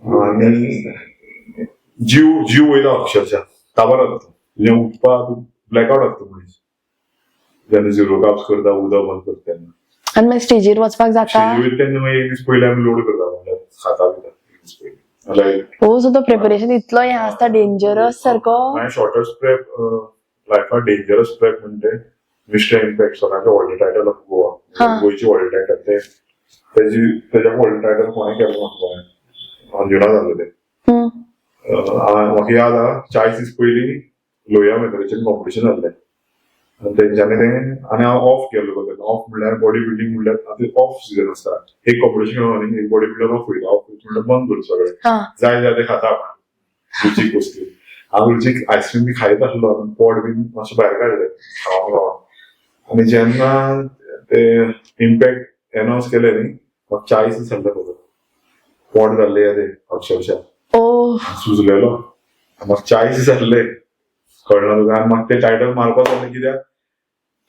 आनी जीव जीव वयता अक्षरशः, काबार जाता तुजें, उठपा तूं ब्लॅकआवट जाता मनीस जेन्ना झिरो कार्ब्स करता, उदक बंद करता तेन्ना. आणि मागीर स्टेजीर वचपाक जाता? स्टेजी वयता तेन्ना मागीर एक दीस पयलीं आमी लोड करता, म्हणल्यार खाता पिता एक दीस पयलीं, लायक हो, सो तो प्रिपरेशन इतलो हें आसता, डेंजरस सारको. मागीर शॉर्टस्ट प्रेप लायफाक डेंजरस प्रेप म्हणजे मिस्टर इम्पॅक्ट सगळ्यांचे व्हडलें टायटल ऑफ गोवा. गोंयची व्हडलें टायटल ते तेजी तेज्या व्हडलें टायटल कोणें केलें म्हाका गोंयांत अंजुना जाल्लें तें. म्हाका याद आहा, 40 दीस पयलीं लोहिया मैदानाचेर कॉम्पिटिशन जाल्लें आनी तेंच्यांनी तें आनी हांव ऑफ केल्लो तेन्ना. ऑफ म्हणल्यार बॉडी बिल्डींग म्हणल्यार आतां ऑफ सिजन आसता. एक कॉम्पिटिशन खेळून आनी एक बॉडी बिल्डर ऑफ वयता. ऑफ वयता म्हणल्यार बंद करून सगळें. जाय जाय तें खाता आपण रुचीक वस्तू. हांव रुचीक आयस्क्रीम बी खायत आसलो आनी पोट बीन मातशें भायर काडलें खावन खावन. आनी जेन्ना ते इम्पॅक्ट एनावन्स केले न्ही, म्हाका 40 दीस जाल्ले फकत. पोट जाल्लें तें अक्षरशा. सुजलेलो. म्हाका 40 दीस जाल्ले, कळना तुका. आनी म्हाका ते टायटल मारपा जालें कित्याक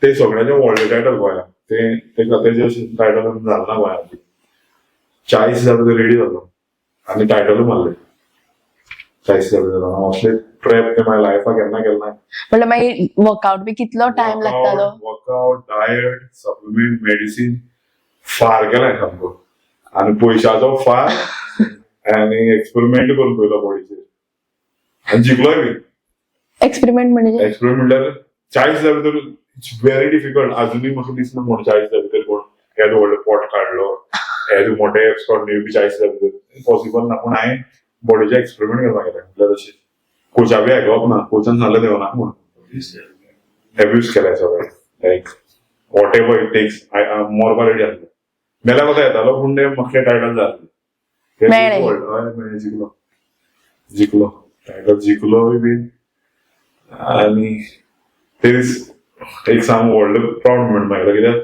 ते सगळ्यांचे व्हडलें टायटल गोंयांत ते तेका तेजे टायटल जालें ना गोंयांत. 40 दिसा भितर रेडी जालो आनी टायटलूय मारलें 40 दिसा भितर. हांव असले प्रेप ते म्हाज्या लायफाक केन्ना केलें ना. म्हणल्यार मागीर वर्कआउट बी कितलो टायम लागतालो? वर्कआउट, डायट, सप्लिमेंट, मेडिसीन फार केलाय सामको आनी पयशाचो फार आनी एक्सपेरिमेंट करून पयलो बॉडीचेर आनी जिखलोय बी. एक्सपेरिमेंट म्हणजे? एक्सपेरिमेंट म्हणल्यार 40 दिसा भितर it's very difficult. अजुनूय म्हाका दिसना कोण 40 दिसा भितर कोण येदो व्हडलो पोट काडलो, येदो मोठे एब्स काडून येवपी 40 दिसा भितर पॉसिबल ना. पूण हांवें बॉडीचे एक्सपेरिमेंट करपाक गेलें. म्हणल्यार अशें कोचा बी आयकप ना. कोचान सांगलें देवना म्हूण एब्यूज केलाय सगळें, like whatever it takes. मरपा रेडी आसलो. मेल्या कोता येतालो पूण ते म्हाका टायटल जालें. मेळ्ळें. हय, मेळ्ळें. जिखलो, जिखलो टायटल जिखलोय बीन. आनी ते दीस एक सामको व्हडलो प्रावड मुमेंट म्हाका, कित्याक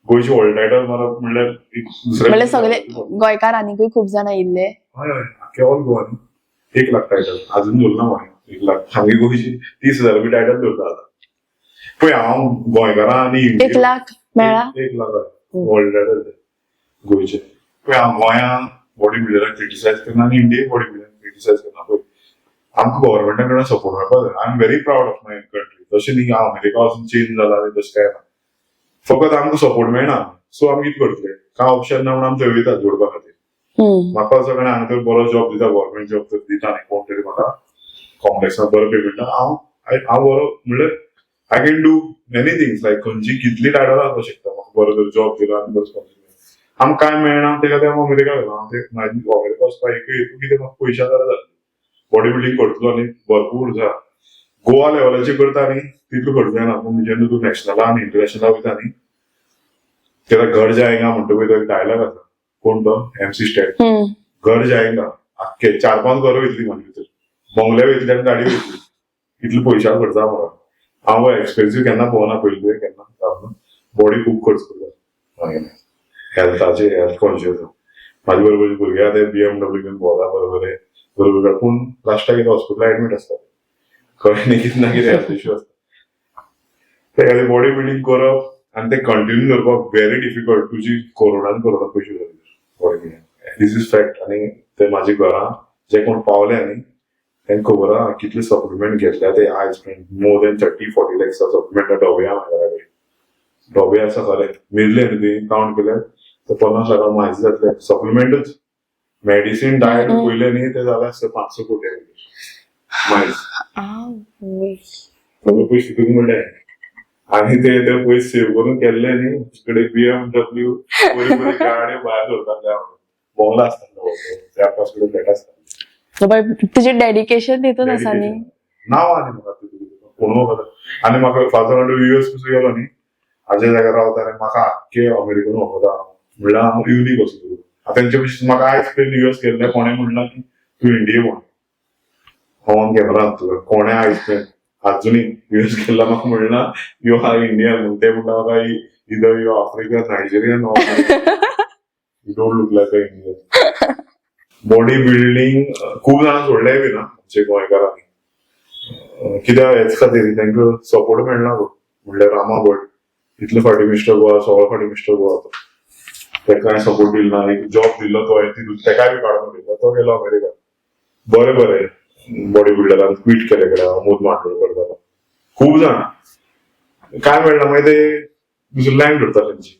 गोंयची व्हडलें टायटल मारप म्हणल्यार एक दुसरें. म्हणल्यार सगळे गोंयकार आनीकूय खूब जाण आयिल्ले? हय हय, आख्खे ऑल गोवान 1 लाख टायटल अजून धरना हांवें. 1 लाख सामकी गोंयची 30,000 बी टायटल धरता आतां पळय हांव गोंयकारां आनी 1 लाख मेळ्ळा? 1 लाख व्हडलें टायटल ते गोंयचे. पळय, हांव गोंया बॉडी बिल्डराक क्रिटिसायज करना आनी इंडिये बॉडी बिल्डराक क्रिटिसायज करना. पळय, आमकां गव्हर्मेंटा कडल्यान सपोर्ट मेळपाक जाय. I am very proud of my country. तशें न्ही की हांव अमेरिका वचून चेंज जाला आनी तशें कांय ना. फकत आमकां सपोर्ट मेळना, सो आमी कितें करतले? कांय ऑप्शन ना म्हणून आमी थंय वयता जोडपा खातीर. म्हाका असो कडेन हांगा तर बरो जॉब दिता, गव्हर्मेंट जॉब तर दिता न्ही कोण तरी म्हाका कॉम्प्लेक्सान बरो पेमेंट, हांव हांव बरो म्हणल्यार I can do many things, like खंयची कितली टायटल आसपाक शकता. म्हाका बरो जर जॉब दिलो आनी बरो स्पॉन्सर, आमकां कांय मेळना तेका ते हांव अमेरिका गेलो. हांव ते म्हाजी अमेरिका वचपाक एकूय हेतू कितें, म्हाका पयशा जाल्यार जातले. बॉडी बिल्डींग करतलो आनी भरपूर जा गोवा लेवलाचेर करता न्ही तितलो खर्च जायना, पूण जेन्ना तूं नॅशनला आनी इंटरनॅशनला वयता न्ही, तेका घर जायगा म्हणटा पळय, तो एक डायलॉग आसा. कोण तो? MC Stan. घर जायगा. आख्खे चार पांच घरां वयतली म्हाजे भितर, बंगले वयतले आनी गाडी वयतली. इतले पयशा खर्च आहा म्हाका. हांव एक्सपेन्सीव केन्ना पळोवना पयलीं केन्ना. बॉडी खूब खर्च करता मागीर हेल्थाचे, हेल्थ कॉन्शियस. म्हाजे बरोबर भुरगे आहा ते BMW घेवन भोंवता बरोबर आहे बरोबर, पूण लास्टाक कितें हॉस्पिटलान एडमीट आसता. खंय न्ही कितें ना कितें हेल्थ इश्यू आसता. ते खातीर बॉडी बिल्डींग करप आनी ते कंटिन्यू दवरपाक व्हेरी डिफिकल्ट. तुजी करोडान करोडान पयशे जाता body building. This is fact. आनी ते म्हाजे घरा जे कोण पावले न्ही तांकां खबर आहा कितले सप्लिमेंट घेतल्या ते. I spend more than 30-40 lakhs supplement. डोबे आहा म्हाज्या घरा कडेन, डोबे आसा खरें. मेजले न्ही तुवें, कावंट केले तर 50 लाखां म्हायती जातले सप्लिमेंटूच. मेडिसीन, डायट पयले न्ही ते जाले आसते 500 कोटी मायज. आवय. सगळे पयशे तितून म्हणले आनी ते ते पयशे सेव करून केल्ले न्ही. कडेन BMW, बरी बरी गाडी भायर दवरताले, बंगलो आसतालो, चार पांच कडेन फ्लॅट आसताले. बाय, तुजें डेडिकेशन तितून आसा न्ही. नांव आनी म्हाका तितून कोण वखता आनी म्हाका फादर युएस पसून गेलो न्ही, हाज्या जाग्यार रावता आनी म्हाका आख्खे अमेरिकन वखता म्हणल्यार हांव युनीक असो. आतां तेंचे भशेन म्हाका आयज पर्यंत युएस गेल्ले कोणें म्हणलां की तूं इंडिये म्हण. हांव ऑन कॅमेरा तुका कोणें आयज पर्यंत अजुनूय युएस गेल्ला म्हाका म्हणलां you are Indian म्हूण. ते म्हणटा म्हाका either you African, Nigerian, you don't look like a Indian. Body building खूब जाणां सोडलेय बी ना आमचे गोंयकारांनी. कित्याक हेच खातीर तांकां सपोर्ट मेळना गो. म्हणल्यार रामा भट इतले फावटी मिस्टर गोवा, 16 फावटी मिस्टर गोवा, तो ताका हांवें सपोर्ट दिलो ना. एक जॉब दिल्लो तो हांवें तितून ताकाय बी काडून उडयलो. तो गेलो अमेरिका. बरे बरे बॉडी बिल्डरान क्वीट केले कडेन. अमोद मांडोळकर जाला, खूब जाण काय मेळना. मागीर ते दुसरी लायन धरता तेंची.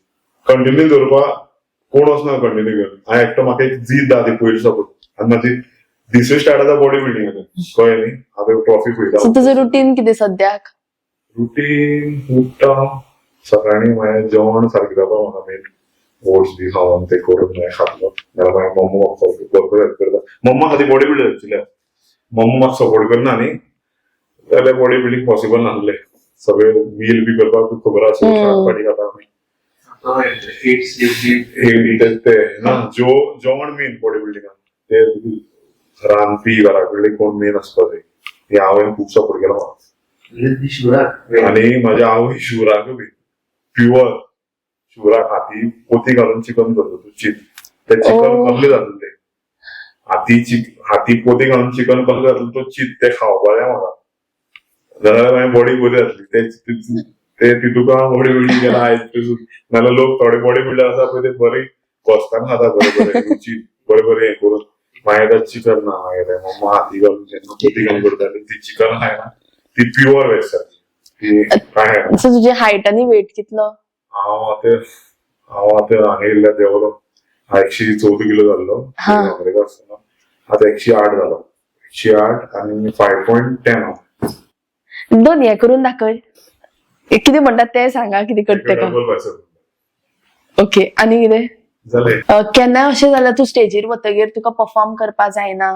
कंटिन्यू दवरपाक कोण वचना कंटिन्यू घेवन. हांवें एकटो म्हाका एक जीद आहा ती पयलीं साकून आनी म्हाजी दिसूय स्टार्ट जाता बॉडी बिल्डिंगाचें, कळ्ळें न्ही? हांव ट्रॉफी सो पळयता. तुझं रुटीन कितें सद्याक? रुटीन उठ्ठा सकाळीं मागीर जेवण सारकें जावपा म्हाका मेन ओट्स बी खावन ते करून मागीर खातलो नाल्यार मागीर मम्मा म्हाका भरपूर हेल्प करता. मम्मा खातीर बॉडी बिल्डर एक्चुली. मम्मा म्हाका सपोर्ट करना न्ही जाल्यार बॉडी बिल्डींग पॉसिबल नासलें. सगळे मील बी करपाक तुका खबर आसा. सात फाटी खाता आमी. एट. ते ना जो जेवण मेन बॉडी बिल्डिंगान ते रांदपी घरा कडले कोण मेन आसपा जाय. हे हांवें खूब सपोर्ट केला म्हाका. शिवराक. आणि माझ्या आवय शिवराक बी प्युअर शिवराक हाती पोती घालून चिकन करतो तू चीत ते चिकन कसले जातले ते हाती हाती पोती घालून चिकन कसले जातले तो चीत ते खावपा जाय म्हाका जाल्यार मागीर बॉडी बरी जातली. ते ते तितूका बॉडी बिल्डींग केला आयज पासून. नाल्यार लोक थोडे बॉडी बिल्डर आसा पळय ते बरी गोस्तान खाता बरे बरे रुची बरे बरे हें करून. मागीर ते चिकन ना मागीर ते मम्मा हाती घालून जेन्ना पोती घालून करताली ती चिकन खायना ती प्युअर वेज सारकी ती काय खायना. सो तुजी हायट आनी वेट कितलो? हांव आतां हांगा येयल्ल्या देंवलो 114 किलो जाल्लो अमेरिका आसतना. आतां 108 जालो. 108 आनी 5.10 हांव. दोन हे करून दाखय, कितें म्हणटात तें सांगा कितें करता का. Double bicep. ओके, आनी कितें? जालें. केन्नाय अशें जाल्यार तूं स्टेजीर वतगीर तुका परफॉर्म करपा जायना?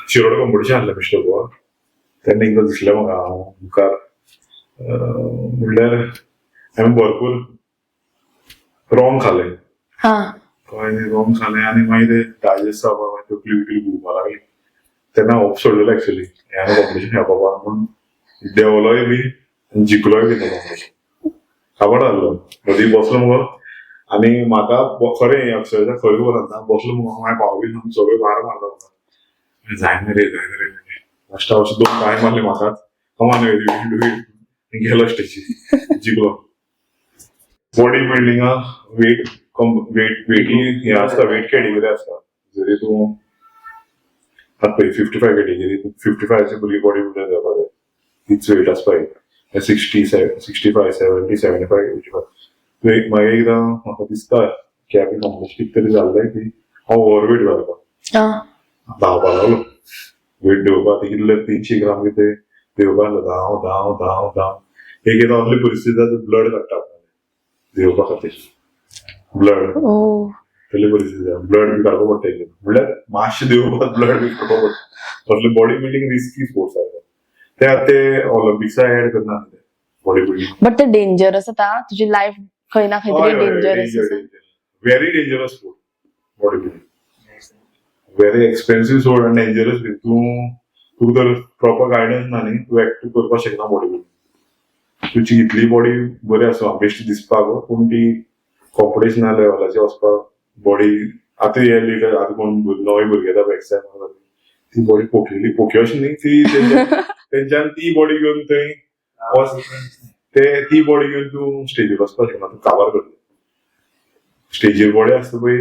शिरोड कॉम्पिटिशन आहलें मिस्टर गोवा तेन्ना एकदां दिसलें म्हाका हांव मुखार म्हणल्यार हांवें भरपूर रॉंग खालें. कळ्ळें न्ही? रॉंग खालें आनी मागीर ते डायजेस्ट जावपाक मागीर तकली बिकली घुंवपाक लागली. तेन्ना होप सोडलेलो एक्चुली ह्या कॉम्पिटिशन खेळपा पूण देंवलोय बी आनी जिखलोय बी तें कॉम्पिटिशन. काबार जाल्लो मदीं बसलो मुगो आनी म्हाका खरें अक्षरशा खरें खबर ना बसलो मुगो मागीर भाव बी सगळे भार मारता म्हाका जायना रे जायना रे. लास्टा अशें दोन पांय मारले म्हाकाच कमान do it गेलो स्टेजीर जिखलो. बॉडी बिल्डिंगाक वेट कम वेट वेटी हें आसता वेट कॅटेगरी आसता. जरी तूं आतां पळय 55 कॅटेगरी 55चे भुरगे बॉडी बिल्डर जावपा जाय तीच वेट आसपा जाय 60 65 70 75 85. तूं एक मागीर एकदां म्हाका दिसता की हांवें कॉम्पिटिशन कितें तरी जाल्लें की हांव ओवरवेट जालो. धांवपा लागलो वेट देंवोवपा ती कितले 300 ग्राम कितें देंवपा लागलो. धांव धांव धांव धांव एक एकदां असली परिस्थिती जाता ब्लड काडटा आपणाले देंवपा खातीर ब्लड. तसली परिस्थिती जाता ब्लड बी काडपा पडटा एक म्हणल्यार मातशें देंवोवपाक ब्लड बी काडपा पडटा. तसले बॉडी बिल्डींग रिस्की स्पोर्ट्स आसा ते. आतां ते ऑलिम्पिक्सा एड करना बॉडी बिल्डींग. बट ते डेंजरस आतां तुजी लायफ खंय ना खंय तरी डेंजरस आसा. Very dangerous sport body building. Very expensive sport आनी डेंजरस बी. तूं तुका जर प्रॉपर गायडन्स ना न्ही तूं एक्टिव करपाक शकना बॉडी बिल्डींग. तुजी इतली बॉडी बरी आसूं बेश्टी दिसपाक पूण ती कॉम्पिटिशना लेवलाचेर वचपाक बॉडी आतां हे लिडर आतां कोण नवे भुरगे येता एक्सरसायज ती बॉडी पोखलेली पोखी अशी न्ही ती तेंच्यान ती बॉडी घेवन थंय वच ते ती बॉडी घेवन तूं स्टेजीर वचपाक शकना. तूं काबार करतलो. स्टेजीर बॉडी आसता पळय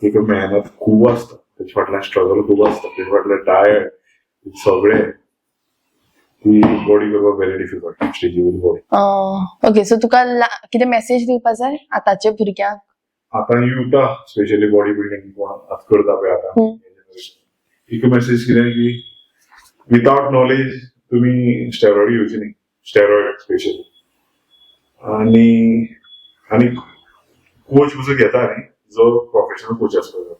तेका मेहनत खूब आसता. तेजे फाटल्यान स्ट्रगल खूब आसता. तेजे फाटल्यान डायट सगळें ती बॉडी करपाक व्हेरी डिफिकल्ट स्टेजीर बॉडी. ओके, सो तुका कितें मेसेज दिवपा जाय आतांच्या भुरग्यांक? आतां युथा स्पेशली बॉडी बिल्डींग कोण आतां करता पळय आतां एक मेसेज कितें की विदाउट नॉलेज तुमी स्टेरॉयड घेवचे न्ही स्टेरॉयड स्पेशली. आनी आनी कोच कसो घेता न्ही जो प्रोफेशनल कोच आसता तो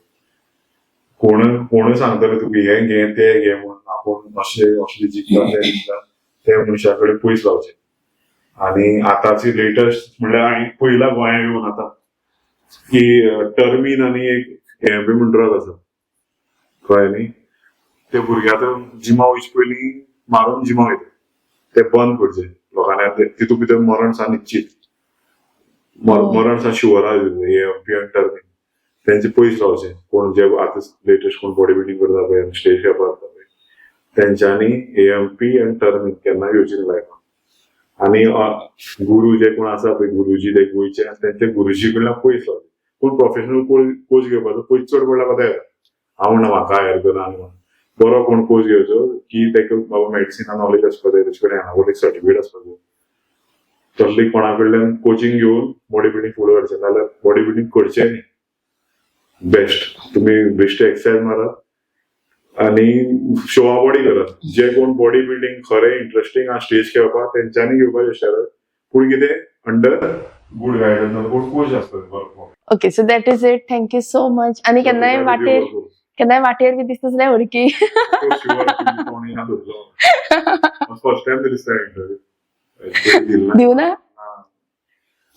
कोण कोणूय सांगतले तुका हें घे तें घे म्हणून आपूण अशें असले जिखला तें जिखला ते मनशा कडेन पयस रावचें. आनी आतांची लेटस्ट म्हणल्यार हांवें पयला गोंया येवन आतां की टर्मीन आनी एक हें बी म्हण ड्रग आसा कळ्ळें न्ही. ते भुरगे आतां जिमा वयचे पयलीं मारून जिमा वयता ते बंद करचे लोकांनी. आतां तितूंत भितर मरण सा निश्चीत. मरण सा शुअर आहा. हे एमपी आनी टर्मीन तेंचे पयस रावचे. कोण जे आतां लेटस्ट कोण बॉडी बिल्डींग करता पळय स्टेज खेळपाक वता पळय तेंच्यांनी एएमपी आनी टर्मीन केन्ना घेवची न्ही लायफान. आनी गुरू जे कोण आसा पळय गुरुजी ते गोंयचे तेंच्या गुरुजी कडल्यान पयस रावचे. कोण प्रोफेशनल कोच घेवपाचो पयस चड पडल्यार कोता येता. हांव म्हणना म्हाका हायर करा आनी म्हणून बरो कोण कोच घेवचो की ताका बाबा मेडिसिना नॉलेज आसपाक जाय तेजे कडेन एनाबॉलीक सर्टिफिकेट आसपाक जाय. तसली कोणा कडल्यान कोचिंग घेवन बॉडी बिल्डींग फुडें व्हरचें नाल्यार बॉडी बिल्डींग करचें न्ही. बेस्ट तुमी बेश्टे एक्सरसायज मारात. आनी शोआ बॉडी करात. जे कोण बॉडी बिल्डिंग खरें इंटरेस्टिंग आहा स्टेज खेळपाक, तेंच्यांनी घेवपाचें स्टेरॉयड, पूण कितें अंडर गुड गायडन्स, कोण कोच आसता बरो. Okay, so that is it. Thank you so much. आनी केन्नाय वाटेर बी दिसता जाल्यार उडकी. फर्स्ट टायम तरी दिसता इंटरव्यू. दिवना.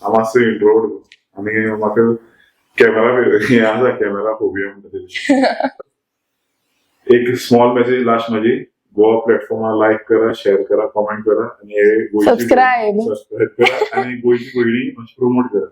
हांव मातसो इंट्रोवर्ट आनी म्हाका कॅमेरा हे आसा, कॅमेरा फोबिया म्हणटा ते. एक स्मॉल मेसेज लास्ट माझी, गोवा प्लॅटफॉर्मार लायक करा, शेअर करा, कॉमेंट करा आणि हे गोंयची Subscribe. Subscribe करा आणि गोंयची भयणी मातशी प्रमोट करा.